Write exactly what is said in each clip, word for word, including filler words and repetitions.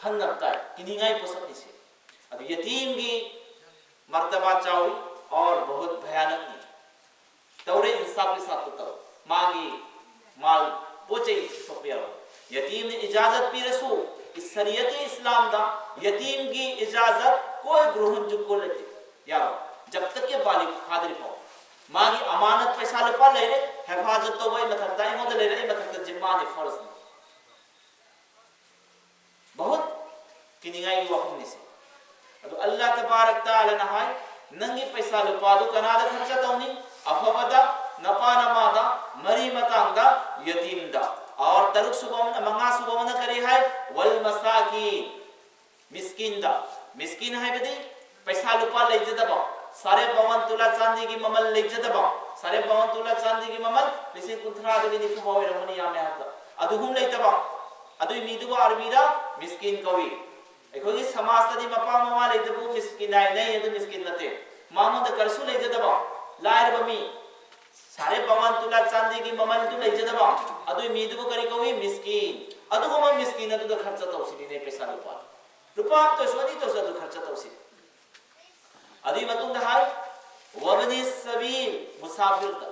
ꯈꯪꯅꯕ ꯇꯥꯏ, ꯀꯤꯅꯤꯡꯉꯥꯏ ꯄꯣꯠꯁꯛꯅꯤ ꯁꯤ꯫ ꯑꯗꯨ ꯌꯇꯤꯝꯒꯤ ꯃꯔꯇꯕꯥ ꯆꯥꯎꯏ, ꯑꯣꯔ ꯕꯍꯨꯠ ꯚꯌꯥꯅꯛꯅꯤ꯫ ꯇꯧꯔꯦ, ꯏꯟꯁꯥꯐ ꯏꯟꯁꯥꯐꯇ ꯇꯧ꯫ ꯃꯥꯒꯤ ꯃꯥꯜ ꯄꯣꯠ ꯆꯩ ꯁꯣꯛꯄ ꯌꯥꯔꯣꯏ꯫ ꯌꯇꯤꯝꯅ ꯏꯖꯥꯖꯠ ꯄꯤꯔꯁꯨ, ꯁꯔꯤꯌꯠꯀꯤ ꯏꯁꯂꯥꯝꯗ ꯌꯇꯤꯝꯒꯤ ꯏꯖꯥꯖꯠ ꯀꯣꯏ ꯒ꯭ꯔꯍꯟꯖꯨꯀꯣ ꯂꯩꯇꯦ, ꯌꯥꯔꯣꯏ꯫ ꯖꯕ ꯇꯛ ꯀꯤ ꯕꯥꯂꯤꯒ ꯐꯥꯗ꯭ꯔꯤ ꯐꯥꯎ꯫ ꯃꯥꯒꯤ ꯑꯃꯥꯅꯠ ꯄꯩꯁꯥ ꯂꯨꯄꯥ ꯂꯩꯔꯦ, ꯍꯦꯐꯥꯖꯠ ꯇꯧꯕ ꯑꯩ ꯃꯊꯛꯇ, ꯑꯩꯉꯣꯟꯗ ꯂꯩꯔꯦ, ꯑꯩ ꯃꯊꯛꯇ ꯖꯤꯝꯃꯥꯅꯤ, ꯐꯔꯖꯅꯤ꯫ ꯕꯍꯨꯠ ꯀꯤꯅꯤꯡꯉꯥꯏꯒꯤ ꯋꯥꯐꯝꯅꯤ ꯁꯤ꯫ ꯑꯗꯨ ꯑꯜꯂꯥꯍ ꯇꯕꯥꯔꯛ ꯇꯥꯂꯥꯅ ꯍꯥꯏ, ꯅꯪꯒꯤ ꯄꯩꯁꯥ ꯂꯨꯄꯥꯗꯨ ꯀꯅꯥꯗ ꯈꯔꯆ ꯇꯧꯅꯤ? ꯑꯐꯕꯗ, ꯅꯄꯥ ꯅꯃꯥꯗ, ꯃꯔꯤ ꯃꯇꯥꯡꯗ, ꯌꯇꯤꯝꯗ꯫ ꯑꯣꯔ ꯇꯔꯨꯛ ꯁꯨꯕ ꯑꯃꯅ, ꯃꯉꯥ ꯁꯨꯕ ꯑꯃꯅ ꯀꯔꯤ ꯍꯥꯏ? ꯋꯜ ꯃꯁꯥꯀꯤꯟ, ꯃꯤꯁꯀꯤꯟꯗ꯫ ꯃꯤꯁꯀꯤꯟ ꯍꯥꯏꯕꯗꯤ ꯄꯩꯁꯥ ꯂꯨꯄꯥ ꯂꯩꯖꯗꯕ, ꯁꯥꯔꯦ ꯕꯥꯋꯟ ꯇꯨꯂꯥ ꯆꯥꯟꯗꯤꯒꯤ ꯃꯃꯜ ꯂꯩꯖꯗꯕ, ꯁꯥꯔꯦ ꯕꯥꯋꯟ ꯇꯨꯂꯥ ꯆꯥꯟꯗꯤꯒꯤ ꯃꯃꯜ ꯂꯤꯁꯤꯡ ꯀꯨꯟꯊ꯭ꯔꯥꯗꯒꯤ ꯅꯤꯐꯨ ꯐꯥꯎ ꯑꯣꯏꯔꯝꯒꯅꯤ, ꯌꯥꯝꯃꯦ ꯍꯥꯏꯕꯗ, ꯑꯗꯨꯒꯨꯝ ꯂꯩꯇꯕ, ꯑꯗꯨꯏ ꯃꯤꯗꯨꯕꯨ ꯑꯔꯕꯤꯗ ꯃꯤꯁꯀꯤꯟ ꯀꯧꯏ꯫ ꯑꯩꯈꯣꯏꯒꯤ ꯁꯃꯥꯖꯇꯗꯤ ꯃꯄꯥ ꯃꯃꯥ ꯂꯩꯇꯕꯕꯨ ꯃꯤꯁꯀꯤꯟ ꯍꯥꯏꯅꯩ, ꯑꯗꯨ ꯃꯤꯁꯀꯤꯟ ꯅꯠꯇꯦ꯫ ꯃꯉꯣꯟꯗ ꯀꯔꯤꯁꯨ ꯂꯩꯖꯗꯕ, ꯂꯥꯏꯔꯕ ꯃꯤ, ꯁꯥꯔꯦ ꯕꯥꯋꯟ ꯇꯨꯂꯥ ꯆꯥꯟꯗꯤꯒꯤ ꯃꯃꯜꯗꯨ ꯂꯩꯖꯗꯕ, ꯑꯗꯨꯏ ꯃꯤꯗꯨꯕꯨ ꯀꯔꯤ ꯀꯧꯏ? ꯃꯤꯁꯀꯤꯟ꯫ ꯑꯗꯨꯒꯨꯝꯕ ꯃꯤꯁꯀꯤꯟ ꯑꯗꯨꯗ ꯈꯔꯆ ꯇꯧꯁꯤꯅꯦ ꯄꯩꯁꯥ ꯂꯨꯄꯥ꯫ ꯂꯨꯄꯥ ꯑꯃꯇꯁꯨ, ꯑꯅꯤꯇꯁꯨ ꯑꯗꯨ ꯈꯔꯆ ꯇꯧꯁꯤ꯫ ꯑꯗꯨꯒꯤ ꯃꯇꯨꯡꯗ ꯍꯥꯏ, ꯋꯕꯅꯤ ꯁꯕꯤꯜ, ꯃꯨꯁꯥꯐꯤꯔꯗ꯫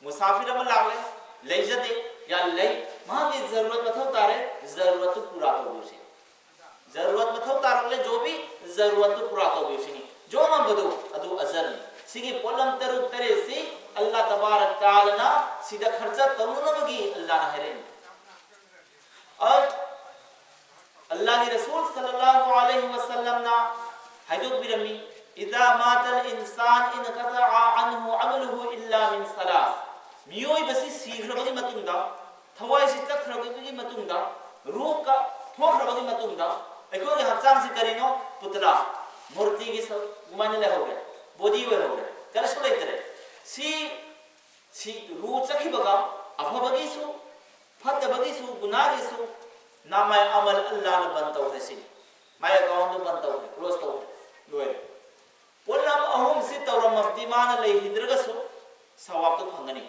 ꯃꯨꯁꯥꯐꯤꯔ ꯑꯃ ꯂꯥꯛꯂꯦ, ꯂꯩꯖꯗꯦ, ꯌꯥ ꯂꯩ, ꯃꯍꯥꯛꯀꯤ ꯖꯔꯨꯔꯠ ꯃꯊꯧ ꯇꯥꯔꯦ, ꯖꯔꯨꯔꯠꯇꯨ ꯄꯨꯔꯥ ꯇꯧꯕꯤꯌꯨꯁꯤ꯫ ꯖꯔꯨꯔꯠ ꯃꯊꯧ ꯇꯥꯔꯛꯂꯦ, ꯖꯣꯕꯤ, ꯖꯔꯨꯔꯠꯇꯨ ꯄꯨꯔꯥ ꯇꯧꯕꯤꯌꯨꯁꯤꯅꯤ꯫ ꯖꯣ ꯉꯝꯕꯗꯨ, ꯑꯗꯨ ꯑꯖꯔꯅꯤ꯫ ꯁꯤꯒꯤ ꯄꯣꯠꯂꯝ ꯇꯔꯨꯛ ꯇꯔꯦꯠꯁꯤ ꯑꯜꯂꯥꯍ ꯇꯕꯥꯔꯛ ꯇꯥꯂꯥꯅ ꯁꯤꯗ ꯈꯔꯆ ꯇꯧꯅꯅꯕꯒꯤ ꯑꯜꯂꯥꯍꯅ ꯍꯥꯏꯔꯛꯏ꯫ ꯑ-, ꯑꯜꯂꯥꯍꯒꯤ ꯔꯁꯨꯜ ꯁꯜꯂꯜꯂꯥꯍꯨ ꯑꯂꯩꯍꯤ ꯋꯁꯜꯂꯝꯅ ꯍꯥꯏꯗꯣꯛꯄꯤꯔꯝꯃꯤ, "ꯏꯗꯥ ꯃꯥꯇꯜ ꯏꯟꯁꯥꯟ ꯏꯟꯀꯇꯥ ꯑꯟꯍꯨ ꯑꯃꯂꯨꯍꯨ ꯏꯜꯂꯥ ꯃꯤꯟ ꯁꯂꯥꯁ"꯫ ꯃꯤꯑꯣꯏꯕꯁꯤ ꯁꯤꯈ꯭ꯔꯕꯒꯤ ꯃꯇꯨꯡꯗ, ꯊꯋꯥꯏꯁꯤ ꯆꯠꯈ꯭ꯔꯕꯒꯤ ꯃꯇꯨꯡꯗ, ꯔꯨꯍ ꯀ-, ꯊꯣꯛꯈ꯭ꯔꯕꯒꯤ ꯃꯇꯨꯡꯗ ꯑꯩꯈꯣꯏꯒꯤ ꯍꯛꯆꯥꯡꯁꯤ ꯀꯔꯤꯅꯣ? ꯄꯨꯇꯂꯥ, ꯃꯨꯔꯇꯤꯒꯤ ꯁꯔꯨꯛ ꯑꯗꯨꯃꯥꯏꯅ ꯂꯩꯍꯧꯔꯦ, ꯕꯣꯗꯤ ꯑꯣꯏꯍꯧꯔꯦ, ꯀꯔꯤꯁꯨ ꯂꯩꯇ꯭ꯔꯦ꯫ ꯁꯤ, ꯁꯤ ꯔꯨꯍ ꯆꯠꯈꯤꯕꯒ, ꯑꯐꯕꯒꯤꯁꯨ ꯐꯠꯇꯕꯒꯤꯁꯨ, ꯒꯨꯅꯥꯒꯤꯁꯨ, ꯅꯥꯃꯥꯏ ꯑꯃꯜ ꯑꯜꯂꯥꯍꯅ ꯕꯟ ꯇꯧꯈ꯭ꯔꯦ ꯁꯤꯅꯤ꯫ ꯃꯥꯏ ꯑꯦꯀꯥꯎꯟꯗꯨ ꯕꯟ ꯇꯧꯈ꯭ꯔꯦ, ꯀ꯭ꯂꯣꯖ ꯇꯧꯈ꯭ꯔꯦ, ꯂꯣꯏꯔꯦ꯫ ꯄꯣꯠꯂꯝ ꯑꯍꯨꯝꯁꯤ ꯇꯧꯔꯝꯃꯕꯗꯤ ꯃꯥꯅ ꯂꯩꯈꯤꯗ꯭ꯔꯒꯁꯨ ꯁꯋꯥꯕꯇꯨ ꯐꯪꯒꯅꯤ꯫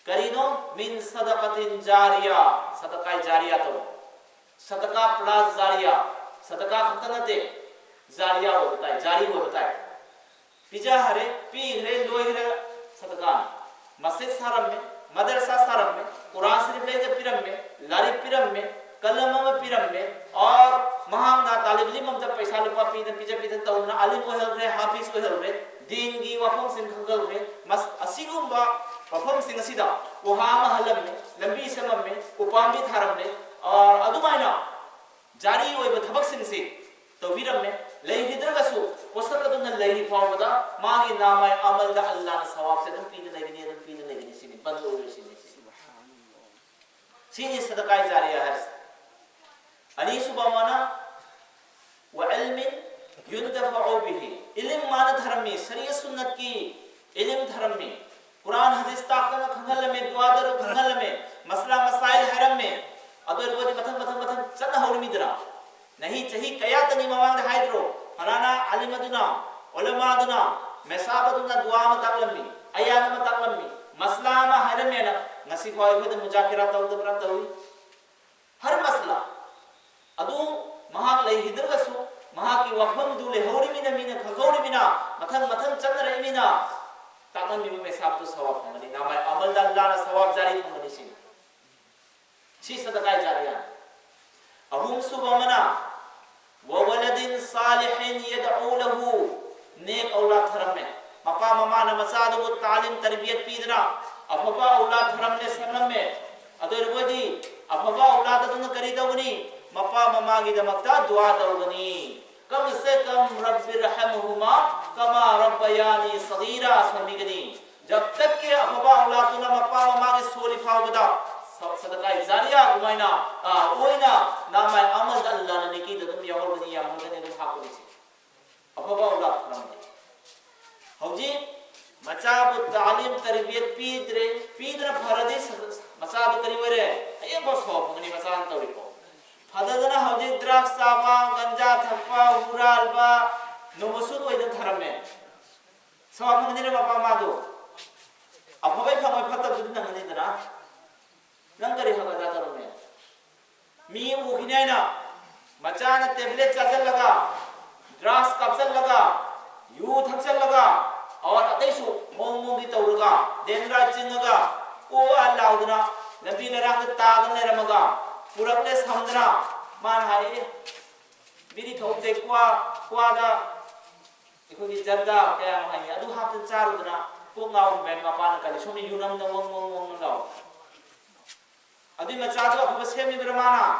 ꯀꯔꯤꯅꯣ? ꯃꯤꯟ ꯁꯗꯀꯥꯇꯤꯟ ꯖꯥꯔꯤꯌꯥ, ꯁꯗꯀꯥꯏ ꯖꯥꯔꯤꯌꯥ ꯇꯧꯕ꯫ ꯁꯗꯀꯥ ꯄ꯭ꯂꯁ ꯖꯥꯔꯤꯌꯥ꯫ ꯁꯗꯀꯥ ꯈꯛꯇ ꯅꯠꯇꯦ, ꯖꯥꯔꯤꯌꯥ ꯑꯣꯏꯕ ꯇꯥꯏ, ꯖꯥꯔꯤ ꯑꯣꯏꯕ ꯇꯥꯏ꯫ ꯄꯤꯖꯈ꯭ꯔꯦ, ꯄꯤꯈ꯭ꯔꯦ, ꯂꯣꯏꯈ꯭ꯔꯦ, ꯁꯗꯀꯥꯅꯤ꯫ ꯃꯁꯖꯤꯗ ꯁꯥꯔꯝꯃꯦ, ꯃꯗꯔꯁꯥ ꯁꯥꯔꯝꯃꯦ, ꯀꯨꯔꯥꯟ ꯁꯔꯤꯐ ꯂꯩꯗ ꯄꯤꯔꯝꯃꯦ, ꯂꯥꯏꯔꯤꯛ ꯄꯤꯔꯝꯃꯦ, ꯀꯂꯝ ꯑꯃ ꯄꯤꯔꯝꯃꯦ, ꯑꯣꯔ ꯃꯍꯥꯛꯅ ꯇꯥꯂꯤꯕ ꯏꯂꯤꯝ ꯑꯃꯗ ꯄꯩꯁꯥ ꯂꯨꯄꯥ ꯄꯤꯗꯅ, ꯄꯤꯖ ꯄꯤꯗꯅ ꯇꯧꯗꯅ ꯑꯂꯤꯝ ꯑꯣꯏꯍꯜꯈ꯭ꯔꯦ, ꯍꯥꯐꯤꯖ ꯑꯣꯏꯍꯜꯈ꯭ꯔꯦ, ꯗꯤꯟꯒꯤ ꯋꯥꯐꯝꯁꯤꯡ ꯈꯪꯍꯜꯈ꯭ꯔꯦ꯫ ꯃꯁ-, ꯑꯁꯤꯒꯨꯝꯕ ꯃꯐꯝꯁꯤꯡ ꯑꯁꯤꯗ ꯎꯍꯥ ꯑꯃ ꯍꯜꯂꯝꯃꯦ, ꯂꯝꯕꯤ ꯁꯦꯝꯃꯝꯃꯦ, ꯎꯄꯥꯝꯕꯤ ꯊꯥꯔꯝꯃꯦ, ꯑ, ꯑꯗꯨꯃꯥꯏꯅ ꯖꯥꯔꯤ ꯑꯣꯏꯕ ꯊꯕꯛꯁꯤꯡꯁꯤ ꯇꯧꯕꯤꯔꯝꯃꯦ꯫ ꯂꯩꯈꯤꯗ꯭ꯔꯒꯁꯨ ꯄꯣꯠꯁꯛ ꯑꯗꯨꯅ ꯂꯩꯔꯤ ꯐꯥꯎꯕꯗ ꯃꯥꯒꯤ ꯅꯥꯃꯥꯏ ꯑꯃꯜꯗ ꯑꯜꯂꯥꯅ ꯁꯋꯥꯕꯁꯦ ꯑꯗꯨꯝ ꯄꯤꯗ ꯂꯩꯒꯅꯤ, ꯑꯗꯨꯝ ꯄꯤꯗ ꯂꯩꯒꯅꯤ꯫ ꯁꯤꯅꯤ ꯕꯟꯗ ꯑꯣꯏꯔꯣꯏ ꯁꯤꯅꯤ꯫ ꯁꯤꯅꯤ ꯁꯗꯀꯥꯏ ꯖꯥꯔꯤꯌꯥ ꯍꯥꯏꯔꯤꯁꯦ꯫ ꯑꯅꯤꯁꯨꯕ ꯑꯃꯅ ꯋꯥ ꯏꯜꯃꯤꯟ ꯌꯨꯟꯇꯐꯥꯎ ꯕꯤꯍꯤ꯫ ꯏꯂꯤꯝ ꯃꯥꯅ ꯊꯔꯝꯃꯤ, ꯁꯔꯤꯌ ꯁꯨꯟꯅꯠꯀꯤ ꯏꯂꯤꯝ ꯊꯔꯝꯃꯤ꯫ ꯀꯨꯔꯥꯟ ꯍꯗꯤꯁ ꯇꯥꯛꯇꯅ ꯈꯪꯍꯜꯂꯝꯃꯦ, ꯗꯨꯋꯥꯗ ꯈꯪꯍꯜꯂꯝꯃꯦ, ꯃꯁꯂꯥ ꯃꯁꯥꯏꯜ ꯍꯥꯏꯔꯝꯃꯦ꯫ ꯑꯗꯨ ꯑꯣꯏꯔꯕꯗꯤ ꯃꯊꯪ ꯃꯊꯪ ꯃꯊꯪ ꯆꯠꯅꯍꯧꯔꯤꯃꯤꯗꯅ꯫ ꯅꯍꯤ ꯆꯍꯤ ꯀꯌꯥꯇꯅꯤ ꯃꯃꯥꯡꯗ ꯍꯥꯏꯗ꯭ꯔꯣ? ꯐꯂꯥꯅꯥ ꯑꯂꯤꯝ ꯑꯗꯨꯅ, ꯎꯂꯃꯥ ꯑꯗꯨꯅ, ꯃꯦꯁꯥꯕ ꯑꯗꯨꯅ ꯗꯨꯋꯥ ꯑꯃ ꯇꯥꯛꯂꯝꯃꯤ, ꯑꯌꯥꯟ ꯑꯃ ꯇꯥꯛꯂꯝꯃꯤ, ꯃꯁꯂꯥ ꯑꯃ ꯍꯥꯏꯔꯝꯃꯦꯅ ꯉꯁꯤ ꯐꯥꯎ ꯑꯩꯈꯣꯏꯗ ꯃꯨꯖꯥꯀꯤꯔꯥ ꯇꯧꯗꯕ꯭ꯔꯥ? ꯇꯧꯏ꯫ ꯍꯔ ꯃꯁꯂꯥ ꯑꯗꯨ ꯃꯍꯥꯛ ꯂꯩꯈꯤꯗ꯭ꯔꯒꯁꯨ ꯃꯍꯥꯛꯀꯤ ꯋꯥꯐꯝꯗꯨ ꯂꯩꯍꯧꯔꯤꯃꯤꯅ ꯃꯤꯅ ꯈꯪꯍꯧꯔꯤꯃꯤꯅ ꯃꯊꯪ ꯃꯊꯪ ꯆꯠꯅꯔꯛꯏꯃꯤꯅ ꯇꯥꯛꯂꯝꯃꯤꯕ ꯃꯦꯁꯥꯕꯇꯨ ꯁꯋꯥꯕ ꯐꯪꯒꯅꯤ꯫ ꯅꯥꯃꯥꯏ ꯑꯃꯜꯗ ꯑꯜꯂꯥꯅ ꯁꯋꯥꯕ ꯖꯥꯔꯤ ꯊꯝꯒꯅꯤ꯫ ꯁꯤꯅꯤ꯫ ꯁꯤ ꯁꯗꯀꯥꯏ ꯖꯥꯔꯤꯌꯥ꯫ ꯑꯍꯨꯝꯁꯨꯕ ꯑꯃꯅ ꯋꯥ ꯋꯂꯗꯤꯟ ꯁꯥꯂꯤꯍꯤꯟ ꯌꯗꯎ ꯂꯍꯨ꯫ ꯅꯦꯛ ꯑꯧꯂꯥꯗ ꯊꯔꯝꯃꯦ꯫ ꯃꯄꯥ ꯃꯃꯥꯅ ꯃꯆꯥꯗꯨꯕꯨ ꯇꯥꯂꯤꯝ ꯇꯔꯕꯤꯌꯠ ꯄꯤꯗꯅ ꯑꯐꯕ ꯑꯧꯂꯥꯗ ꯊꯔꯝꯃꯦ, ꯁꯦꯝꯂꯝꯃꯦ꯫ ꯑꯗꯨ ꯑꯣꯏꯔꯕꯗꯤ ꯑꯐꯕ ꯑꯧꯂꯥꯗ ꯑꯗꯨꯅ ꯀꯔꯤ ꯇꯧꯒꯅꯤ? ꯃꯄꯥ ꯃꯃꯥꯒꯤꯗꯃꯛꯇ ꯗꯨꯋꯥ ꯇꯧꯒꯅꯤ꯫ ꯀꯝ ꯁꯦ ꯀꯝ ꯔꯕꯤꯔ ꯍꯝꯍꯨꯃꯥ ꯀꯃꯥ ꯔꯕꯌꯥꯅꯤ ꯁꯒꯤꯔꯥ ꯁꯣꯟꯕꯤꯒꯅꯤ꯫ ꯖꯕ ꯇꯛ ꯀꯤ ꯑꯐꯕ ꯑꯧꯂꯥꯗꯨꯅ ꯃꯄꯥ ꯃꯃꯥꯒꯤ ꯁꯣꯜꯂꯤ ꯐꯥꯎꯕꯗ ꯁ-, ꯁꯗꯀꯥꯏ ꯖꯥꯔꯤꯌꯥ ꯑꯗꯨꯃꯥꯏꯅ, ꯑ, ꯑꯣꯏꯅ ꯅꯥꯃꯥꯏ ꯑꯃꯜꯗ ꯑꯜꯂꯥꯅ ꯅꯦꯀꯤꯗ ꯑꯗꯨꯝ ꯌꯥꯎꯍꯧꯒꯅꯤ, ꯌꯥꯝꯍꯧꯒꯅꯤ, ꯑꯗꯨꯝ ꯍꯥꯞꯀꯅꯤ ꯁꯤ꯫ ꯑꯐꯕ ꯑꯧꯂꯥꯗ ꯊꯝꯃꯤ꯫ ꯍꯧꯖꯤꯛ ꯃꯆꯥꯕꯨ ꯇꯥꯂꯤꯝ ꯇꯔꯕꯤꯌꯠ ꯄꯤꯗ꯭ꯔꯦ, ꯄꯤꯗꯅ ꯐꯔꯗꯤ ꯁ-, ꯃꯆꯥꯗꯨ ꯀꯔꯤ ꯑꯣꯏꯔꯦ? ꯍꯌꯦꯡꯐꯥꯎ ꯁꯣꯛꯄꯅꯤ ꯃꯆꯥꯅ ꯇꯧꯔꯤꯀꯣ꯫ ꯐꯗꯗꯅ ꯍꯧꯖꯤꯛ ꯗ꯭ꯔꯒꯁ ꯆꯥꯕ, ꯒꯟꯖꯥ ꯊꯛꯄ, ꯍꯨꯔꯥꯜꯕ, ꯅꯣꯡꯃꯁꯨ ꯑꯣꯏꯗꯅ ꯊꯔꯝꯃꯦ꯫ ꯁꯋꯥꯕ ꯐꯪꯒꯅꯤꯅ ꯃꯄꯥ ꯃꯃꯥꯗꯣ꯫ ꯑꯐꯕꯩ ꯐꯪꯉꯣꯏ, ꯐꯠꯇꯕꯗꯨꯗꯤ ꯅꯪꯒꯅꯤꯗꯅ꯫ ꯅꯪ ꯀꯔꯤ ꯍꯛ ꯑꯗꯥ ꯇꯧꯔꯝꯃꯦ? ꯃꯤ ꯎꯈꯤꯅꯤ ꯍꯥꯏꯅ ꯃꯆꯥꯅ ꯇꯦꯕ꯭ꯂꯦꯠ ꯆꯥꯁꯤꯜꯂꯒ, ꯗ꯭ꯔꯒꯁ ꯀꯥꯞꯁꯤꯜꯂꯒ, ꯌꯨ ꯊꯛꯆꯜꯂꯒ, ꯑꯋꯥꯠ ꯑꯇꯩꯁꯨ ꯃꯑꯣꯡ ꯃꯑꯣꯡꯒꯤ ꯇꯧꯔꯒ, ꯗꯦꯟꯗ꯭ꯔꯥꯏ ꯆꯤꯡꯉꯒ, ꯑꯣ ꯑꯥ ꯂꯥꯎꯗꯅ ꯂꯝꯕꯤ ꯂꯩꯔꯥꯡꯗ ꯇꯥꯗꯅ ꯂꯩꯔꯝꯃꯒ, ꯄꯨꯔꯛꯂꯦ ꯁꯝꯗꯅ, ꯃꯥꯅ ꯍꯥꯏꯔꯛꯑꯦ, "ꯕꯤꯔꯤ ꯊꯧꯗꯦ, ꯀ꯭ꯋꯥ, ꯀ꯭ꯋꯥꯗ ꯑꯩꯈꯣꯏꯒꯤ ꯖꯔꯗꯥ ꯀꯌꯥꯅꯣ ꯍꯥꯏꯅꯤ, ꯑꯗꯨ ꯍꯥꯞꯇꯅ ꯆꯥꯔꯨꯗꯅ ꯀꯣꯛ ꯉꯥꯎꯔꯤꯕ ꯍꯥꯏꯅ ꯃꯄꯥꯅ ꯀꯔꯤ ꯁꯣꯝꯗ ꯌꯨ ꯅꯝꯗ ꯋꯪ ꯋꯪ ꯋꯪ ꯂꯥꯎ"꯫ ꯑꯗꯨꯏ ꯃꯆꯥꯗꯣ ꯑꯐꯕ ꯁꯦꯝꯃꯤꯕ꯭ꯔꯥ ꯃꯥꯅ?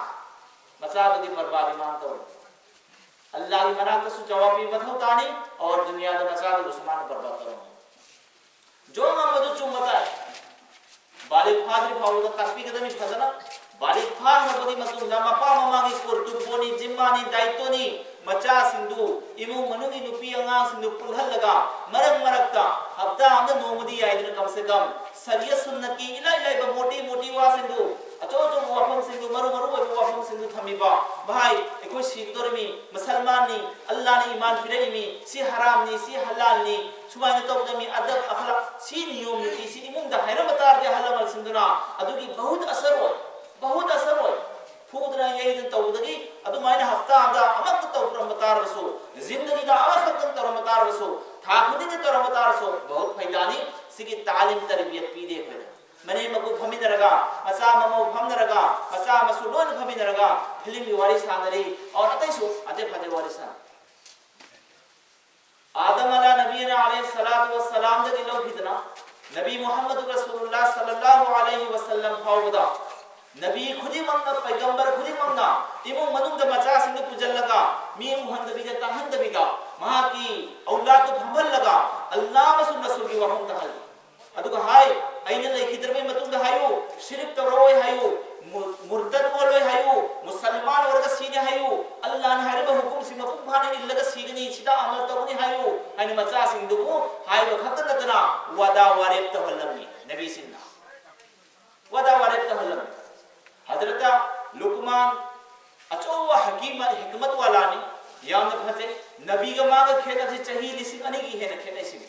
ꯃꯆꯥꯗꯨꯒꯤ ꯕꯔꯕꯥꯗꯤ ꯃꯥꯅ ꯇꯧꯔꯦ꯫ ꯑꯜꯂꯥꯍꯒꯤ ꯃꯅꯥꯛꯇꯁꯨ ꯖꯋꯥꯕ ꯄꯤꯕ ꯃꯊꯧ ꯇꯥꯅꯤ, ꯑꯣꯔ ꯗꯨꯅꯤꯌꯥꯗ ꯃꯆꯥꯗꯨꯕꯨꯁꯨ ꯃꯥꯅ ꯕꯔꯕꯥꯗ ꯇꯧꯔꯝꯃꯤ꯫ ꯖꯣ ꯉꯝꯕꯗꯨ ꯆꯨꯝꯕ ꯇꯥꯏ꯫ ꯕꯥꯂꯤꯒ ꯐꯥꯗ꯭ꯔꯤ ꯐꯥꯎꯕꯗ ꯇꯥꯛꯄꯤꯒꯗꯕꯅꯤ ꯐꯖꯅ꯫ ꯕꯥꯂꯤꯒ ꯐꯥꯈ꯭ꯔꯕꯒꯤ ꯃꯇꯨꯡꯗ ꯃꯄꯥ ꯃꯃꯥꯒꯤ ꯀꯔꯇꯨꯕꯣꯅꯤ, ꯖꯤꯝꯃꯥꯅꯤ, ꯗꯥꯏꯇꯣꯅꯤ꯫ ꯃꯆꯥꯁꯤꯡꯗꯨ ꯏꯃꯨꯡ ꯃꯅꯨꯡꯒꯤ ꯅꯨꯄꯤ ꯑꯉꯥꯡꯁꯤꯡꯗꯨ ꯄꯨꯜꯍꯜꯂꯒ ꯃꯔꯛ ꯃꯔꯛꯇ ꯍꯞꯇꯥ ꯑꯃꯗ ꯅꯣꯡꯃꯗꯤ ꯌꯥꯏꯗꯅ ꯀꯝ ꯁꯦ ꯀꯝ ꯁꯔꯤꯌꯠ ꯁꯨꯟꯅꯠꯀꯤ ꯏꯂꯥꯏ ꯂꯥꯏꯕ ꯃꯣꯇꯤ ꯃꯣꯇꯤ ꯋꯥꯁꯤꯡꯗꯨ, ꯑꯆꯧ ꯑꯆꯧꯕ ꯋꯥꯐꯝꯁꯤꯡꯗꯨ, ꯃꯔꯨ ꯃꯔꯨ ꯑꯣꯏꯕ ꯋꯥꯐꯝꯁꯤꯡꯗꯨ ꯊꯝꯃꯤꯕ, ꯚꯥꯏ, ꯑꯩꯈꯣꯏ ꯁꯤꯒꯗꯧꯔꯤꯃꯤ, ꯃꯨꯁꯜꯃꯥꯟꯅꯤ, ꯑꯜꯂꯥꯅ ꯏꯃꯥꯟ ꯄꯤꯔꯛꯏꯃꯤ, ꯁꯤ ꯍꯔꯥꯝꯅꯤ, ꯁꯤ ꯍꯂꯥꯜꯅꯤ, ꯁꯨꯃꯥꯏꯅ ꯇꯧꯒꯗꯕꯅꯤ, ꯑꯗꯕ ꯑꯈꯂꯥꯛ, ꯁꯤ ꯅꯤꯌꯣꯝ ꯅꯤꯇꯤ, ꯁꯤ ꯏꯃꯨꯡꯗ ꯍꯥꯏꯔꯝꯕ ꯇꯥꯔꯗꯤ ꯑꯍꯜ ꯂꯃꯟꯁꯤꯡꯗꯨꯅ ꯑꯗꯨꯒꯤ ꯕꯍꯨꯠ ꯑꯁꯔ ꯑꯣꯏ, ꯕꯍꯨꯠ ꯑꯁꯔ ꯑꯣꯏ꯫ ꯐꯨꯗꯅ ꯌꯩꯗꯅ ꯇꯧꯕꯗꯒꯤ ꯑꯗꯨꯃꯥꯏꯅ ꯍꯞꯇꯥ ꯑꯃꯗ ꯑꯃꯛꯇ ꯇꯧꯔꯝꯕ ꯇꯥꯔꯒꯁꯨ, ꯖꯤꯟꯗꯒꯤꯗ ꯑꯃꯈꯛꯇꯪ ꯇꯧꯔꯝꯕ ꯇꯥꯔꯒꯁꯨ, ꯊꯥ ꯈꯨꯗꯤꯡꯒꯤ ꯇꯧꯔꯝꯕ ꯇꯥꯔꯒꯁꯨ ꯕꯍꯨꯠ ꯐꯩꯗꯥꯅꯤ꯫ ꯁꯤꯒꯤ ꯇꯥꯂꯤꯝ ꯇꯔꯕꯤꯌꯠ ꯄꯤꯗꯦ ꯑꯩꯈꯣꯏꯗ꯫ ꯃꯅꯦꯝ ꯃꯀꯨ ꯐꯝꯃꯤꯟꯅꯔꯒ, ꯃꯆꯥ ꯃꯃꯧ ꯐꯝꯅꯔꯒ, ꯃꯆꯥ ꯃꯁꯨ ꯂꯣꯏꯅ ꯐꯝꯃꯤꯟꯅꯔꯒ ꯐꯤꯂꯝꯒꯤ ꯋꯥꯔꯤ ꯁꯥꯟꯅꯔꯤ, ꯑꯣꯔ ꯑꯇꯩꯁꯨ ꯑꯇꯩ ꯐꯖꯩ ꯋꯥꯔꯤ ꯁꯥꯟꯅꯔꯤ꯫ ꯑꯥꯗꯝ ꯑꯂꯥ ꯅꯕꯤꯅ ꯑꯂꯩꯍꯤ ꯁꯂꯥꯇꯨ ꯋꯁꯁꯂꯥꯝꯗꯒꯤ ꯂꯧꯈꯤꯗꯅ ꯅꯕꯤ ꯃꯨꯍꯝꯃꯗꯨ ꯔꯁꯨꯂꯨꯜꯂꯥ ꯁꯜꯂꯜꯂꯥꯍꯨ ꯑꯂꯩꯍꯤ ꯋꯁꯜꯂꯝ ꯐꯥꯎꯕꯗ ꯅꯕꯤ ꯈꯨꯗꯤꯡꯃꯛꯅ, ꯄꯩꯒꯝꯕꯔ ꯈꯨꯗꯤꯡꯃꯛꯅ ꯏꯃꯨꯡ ꯃꯅꯨꯡꯗ ꯃꯆꯥꯁꯤꯡꯗꯨ ꯄꯨꯁꯤꯜꯂꯒ ꯃꯤ ꯎꯍꯟꯗꯕꯤꯗ ꯇꯥꯍꯟꯗꯕꯤꯗ ꯃꯍꯥꯛꯀꯤ ꯑꯧꯂꯥꯗꯨ ꯐꯝꯍꯜꯂꯒ ꯑꯜꯂꯥ ꯑꯃꯁꯨꯡ ꯔꯁꯨꯜꯒꯤ ꯋꯥꯐꯝ ꯇꯥꯍꯜꯂꯤ꯫ ꯑꯗꯨꯒ ꯍꯥꯏ, "ꯑꯩꯅ ꯂꯩꯈꯤꯗ꯭ꯔꯕꯩ ꯃꯇꯨꯡꯗ ꯍꯥꯏꯌꯨ, ꯁꯤꯔꯤꯛ ꯇꯧꯔꯛꯑꯣꯏ ꯍꯥꯏꯌꯨ, ꯃꯨ-, ꯃꯨꯔꯇꯠ ꯑꯣꯜꯂꯣꯏ ꯍꯥꯏꯌꯨ, ꯃꯨꯁꯜꯃꯥꯟ ꯑꯣꯏꯔꯒ ꯁꯤꯅꯤ ꯍꯥꯏꯌꯨ, ꯑꯜꯂꯥꯅ ꯍꯥꯏꯔꯤꯕ ꯍꯨꯀꯨꯝꯁꯤ ꯃꯄꯨꯡ ꯐꯥꯅ ꯏꯜꯂꯒ ꯁꯤꯒꯅꯤ, ꯁꯤꯗ ꯑꯃꯜ ꯇꯧꯒꯅꯤ ꯍꯥꯏꯌꯨ" ꯍꯥꯏꯅ ꯃꯆꯥꯁꯤꯡꯗꯨꯕꯨ ꯍꯥꯏꯕ ꯈꯛꯇ ꯅꯠꯇꯅ ꯋꯥꯗꯥ ꯋꯥꯔꯦꯞ ꯇꯧꯍꯜꯂꯝꯃꯤ ꯅꯕꯤꯁꯤꯡꯅ꯫ ꯋꯥꯗꯥ ꯋꯥꯔꯦꯞ ꯇꯧꯍꯜꯂꯝꯃꯤ꯫ ꯍꯖꯔꯠ ꯂꯨꯛꯃꯥꯟ ꯑꯆꯧꯕ ꯍꯀꯤꯃ, ꯍꯤꯀꯃꯠ ꯋꯥꯂꯥꯅꯤ, ꯌꯥꯝꯅ ꯐꯖꯩ꯫ ꯅꯕꯤꯒ ꯃꯥꯒ ꯈꯦꯠꯅꯕꯁꯤ ꯆꯍꯤ ꯂꯤꯁꯤꯡ ꯑꯅꯤꯒꯤ ꯍꯦꯟꯅ ꯈꯦꯠꯅꯩ ꯁꯤꯅꯤ꯫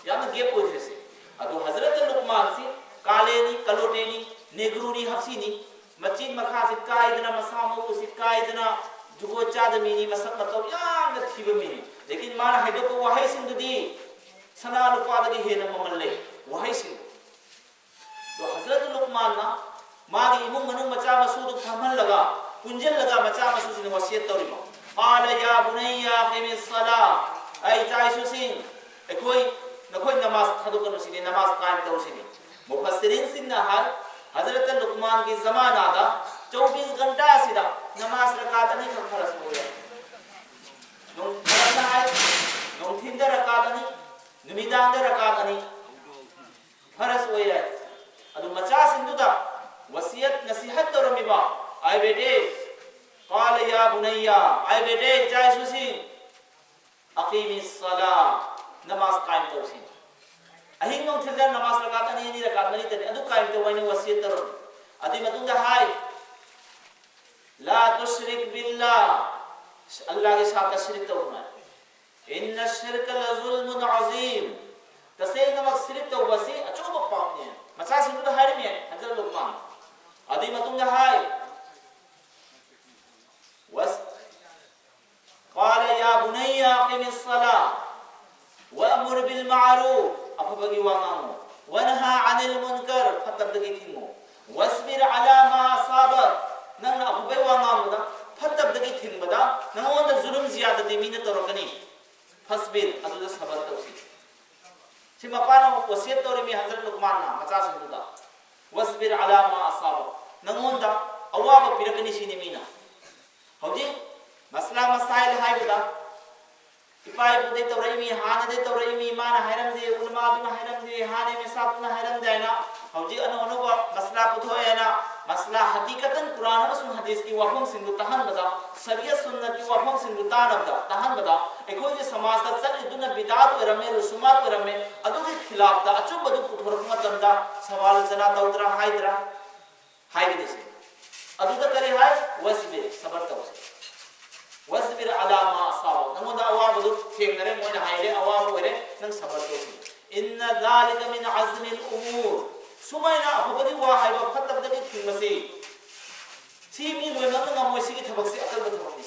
ꯌꯥꯝꯅ ꯒꯦꯞ ꯑꯣꯏꯈ꯭ꯔꯦ ꯁꯤ꯫ ꯑꯗꯣ ꯍꯖꯔꯠ ꯂꯨꯛꯃꯥꯟꯁꯤ ꯀꯥꯂꯦꯅꯤ, ꯀꯂꯣꯇꯦꯅꯤ, ꯅꯦꯒ꯭ꯔꯨꯅꯤ, ꯍꯞꯁꯤꯅꯤ꯫ ꯃꯆꯤꯟ ꯃꯈꯥꯁꯤ ꯀꯥꯏꯗꯅ, ꯃꯁꯥ ꯃꯎꯁꯤ ꯀꯥꯏꯗꯅ, ꯖꯨꯒꯣꯠ ꯆꯥꯗ ꯃꯤꯅꯤ, ꯃꯁꯛ ꯃꯇꯧ ꯌꯥꯝꯅ ꯊꯤꯕ ꯃꯤꯅꯤ꯫ ꯂꯦꯀꯤꯟ ꯃꯥꯅ ꯍꯥꯏꯗꯣꯛꯄ ꯋꯥꯍꯩꯁꯤꯡꯗꯨꯗꯤ ꯁꯅꯥ ꯂꯨꯄꯥꯗꯒꯤ ꯍꯦꯟꯅ ꯃꯃꯜ ꯂꯩ꯫ ꯋꯥꯍꯩꯁꯤꯡꯗꯨ꯫ ꯑꯗꯣ ꯍꯖꯔꯠ ꯂꯨꯛꯃꯥꯟꯅ ꯃꯥꯒꯤ ꯏꯃꯨꯡ ꯃꯅꯨꯡ ꯃꯆꯥ ꯃꯁꯨꯗꯨ ꯐꯝꯍꯜꯂꯒ, ꯄꯨꯟꯁꯤꯜꯂꯒ ꯃꯆꯥ ꯃꯁꯨꯁꯤꯡꯅ ꯋꯥꯁꯤꯌꯠ ꯇꯧꯔꯤꯕ꯫ "قال يا بني أقم الصلاة"꯫ ꯑꯩ ꯏꯆꯥ ꯏꯁꯨꯁꯤꯡ, ꯑꯩꯈꯣꯏ, ꯅꯈꯣꯏ ꯅꯃꯥꯖ ꯊꯥꯗꯣꯛꯀꯅꯨ ꯁꯤꯅꯤ, ꯅꯃꯥꯖ ꯀꯥꯏꯝ ꯇꯧꯁꯤꯅꯤ꯫ ꯃꯨꯐꯁꯤꯔꯤꯟꯁꯤꯡꯅ ꯍꯥꯏ, ꯍꯖꯔꯠ ꯂꯨꯛꯃꯥꯟꯒꯤ ꯖꯃꯥꯅꯥꯗ ꯆꯧꯕꯤꯁ ꯘꯟꯇꯥꯁꯤꯗ ꯅꯃꯥꯖ ꯔꯀꯥꯠ ꯑꯅꯤꯈꯛ ꯐꯔꯖ ꯑꯣꯏꯔꯦ꯫ ꯅꯨꯡ-, ꯃꯔꯝꯅ ꯍꯥꯏ, ꯅꯨꯡꯊꯤꯟꯗ ꯔꯀꯥꯠ ꯑꯅꯤ, ꯅꯨꯃꯤꯗꯥꯡꯗ ꯔꯀꯥꯠ ꯑꯅꯤ ꯐꯔꯖ ꯑꯣꯏꯔꯦ꯫ ꯑꯗꯨ ꯃꯆꯥꯁꯤꯡꯗꯨꯗ ꯋꯁꯤꯌꯠ ꯅꯁꯤꯍꯠ ꯇꯧꯔꯝꯃꯤꯕ, "ꯑꯥꯏ ꯕꯦꯇꯦ, قال يا بني"꯫ "ꯑꯥꯏ ꯕꯦꯇꯦ, ꯏꯆꯥ ꯏꯁꯨꯁꯤꯡ, أقم الصلاة, ꯅꯃꯥꯖ ꯀꯥꯏꯝ ꯇꯧꯁꯤ꯫ ꯑꯍꯤꯡ ꯅꯨꯡꯊꯤꯜꯗ ꯅꯃꯥꯖ ꯔꯀꯥꯠ ꯑꯅꯤ ꯑꯅꯤ, ꯔꯀꯥꯠ ꯃꯔꯤ ꯇꯔꯦꯠ ꯑꯗꯨ ꯀꯥꯏꯝ ꯇꯧ" ꯍꯥꯏꯅ ꯋꯁꯤꯌꯠ ꯇꯧꯔꯝꯃꯤ꯫ ꯑꯗꯨꯒꯤ ꯃꯇꯨꯡꯗ ꯍꯥꯏ, "لا تشرك بالله", ꯑꯜꯂꯥꯍꯒꯤ ꯁꯥꯠꯇ ꯁꯤꯔꯤꯛ ꯇꯧꯒꯅꯨ꯫ "إن الشرك لظلم عظيم", ꯇꯁꯦꯡꯅꯃꯛ ꯁꯤꯔꯤꯛ ꯇꯧꯕ ꯑꯁꯤ ꯑꯆꯧꯕ ꯄꯥꯞꯅꯤ꯫ ꯃꯆꯥꯁꯤꯡꯗꯨꯗ ꯍꯥꯏꯔꯝꯃꯤ ꯍꯖꯔꯠ ꯂꯨꯛꯃꯥꯟ꯫ ꯑꯗꯨꯒꯤ ꯃꯇꯨꯡꯗ ꯍꯥꯏ, ꯋꯥꯁ-, "قال يا بني أقم الصلاة وأمر بالمعروف", ꯑꯐꯕꯒꯤ ꯋꯥ ꯉꯥꯡꯉꯨ, "وانه عن المنكر", ꯐꯠꯇꯕꯗꯒꯤ ꯊꯤꯡꯉꯨ, "واصبر على ما أصابك", ꯅꯪꯅ ꯑꯐꯕꯒꯤ ꯋꯥ ꯉꯥꯡꯕꯗ, ꯐꯠꯇꯕꯗꯒꯤ ꯊꯤꯡꯕꯗ ꯅꯉꯣꯟꯗ ꯖꯨꯂꯨꯝ ꯖꯤꯌꯥꯗꯇꯤ ꯃꯤꯅ ꯇꯧꯔꯛꯀꯅꯤ꯫ "فاصبر", ꯑꯗꯨꯗ ꯁꯕꯔ ꯇꯧꯁꯤ꯫ ꯁꯤ ꯃꯄꯥꯅ ꯑꯃꯨꯛ ꯋꯥꯁꯤꯌꯠ ꯇꯧꯔꯤꯃꯤ ꯍꯖꯔꯠ ꯂꯨꯛꯃꯥꯟꯅ ꯃꯆꯥꯁꯤꯡꯗꯨꯗ, "واصبر على ما أصابك", ꯅꯉꯣꯟꯗ ꯑꯋꯥꯕ ꯄꯤꯔꯛꯀꯅꯤ ꯁꯤꯅꯤ ꯃꯤꯅ꯫ ꯍꯧꯖꯤꯛ ꯃꯁꯂꯥ ꯃꯁꯥꯏꯜ ꯍꯥꯏꯕꯗ, ꯏꯄꯥ ꯏꯄꯨꯗꯩ ꯇꯧꯔꯛꯏꯃꯤ, ꯍꯥꯟꯅꯗꯩ ꯇꯧꯔꯛꯏꯃꯤ, ꯃꯥꯅ ꯍꯥꯏꯔꯝꯗꯦ, ꯎꯂꯃꯥꯗꯨꯅ ꯍꯥꯏꯔꯝꯗꯦ, ꯍꯥꯟꯅꯩ ꯃꯁꯥꯕꯨꯅ ꯍꯥꯏꯔꯝꯗꯦ ꯍꯥꯏꯅ ꯍꯧꯖꯤꯛ ꯑꯅꯧ ꯑꯅꯧꯕ ꯃꯁꯂꯥ ꯄꯨꯊꯣꯛꯑꯦꯅ, ꯃꯁꯂꯥ ꯍꯀꯤꯀꯇꯟ ꯀꯨꯔꯥꯟ ꯑꯃꯁꯨꯡ ꯍꯗꯤꯁꯀꯤ ꯋꯥꯐꯝꯁꯤꯡꯗꯨ ꯇꯥꯍꯟꯕꯗ, ꯁꯔꯤꯌꯠ ꯁꯨꯟꯅꯠꯀꯤ ꯋꯥꯐꯝꯁꯤꯡꯗꯨ ꯇꯥꯅꯕꯗ, ꯇꯥꯍꯟꯕꯗ, ꯑꯩꯈꯣꯏꯒꯤ ꯁꯃꯥꯖꯇ ꯆꯠꯂꯤꯗꯨꯅ ꯕꯤꯗꯥꯠ ꯑꯣꯏꯔꯝꯃꯦ, ꯔꯨꯁꯨꯃꯥꯠ ꯑꯣꯏꯔꯝꯃꯦ, ꯑꯗꯨꯒꯤ ꯈꯤꯂꯥꯐꯇ ꯑꯆꯨꯝꯕꯗꯨ ꯄꯨꯊꯣꯔꯛꯄ ꯃꯇꯝꯗ ꯁꯋꯥꯜ ꯖꯅꯥ ꯇꯧꯗ꯭ꯔꯥ ꯍꯥꯏꯗ꯭ꯔꯥ? ꯍꯥꯏꯒꯅꯤ ꯁꯤ꯫ ꯑꯗꯨꯗ ꯀꯔꯤ ꯍꯥꯏ? "واصبر", ꯁꯕꯔ ꯇꯧꯁꯤ꯫ "واصبر على ما أصابك", ꯅꯪꯉꯣꯟꯗ ꯑꯋꯥꯕꯗꯨ ꯊꯦꯡꯅꯔꯦ, ꯃꯣꯏꯅ ꯍꯥꯏꯔꯦ, ꯑꯋꯥꯕ ꯑꯣꯏꯔꯦ, ꯅꯪ ꯁꯕꯔ ꯇꯧꯁꯤ꯫ "إن ذلك من عزم الأمور", ꯁꯨꯃꯥꯏꯅ ꯑꯐꯕꯒꯤ ꯋꯥ ꯍꯥꯏꯕ, ꯐꯠꯇꯕꯗꯒꯤ ꯊꯤꯡꯕꯁꯤ ꯁꯤ ꯃꯤ ꯂꯣꯏ ꯉꯝꯅ ꯉꯝꯃꯣꯏ, ꯁꯤꯒꯤ ꯊꯕꯛꯁꯤ ꯑꯀꯟꯕ ꯊꯕꯛꯅꯤ꯫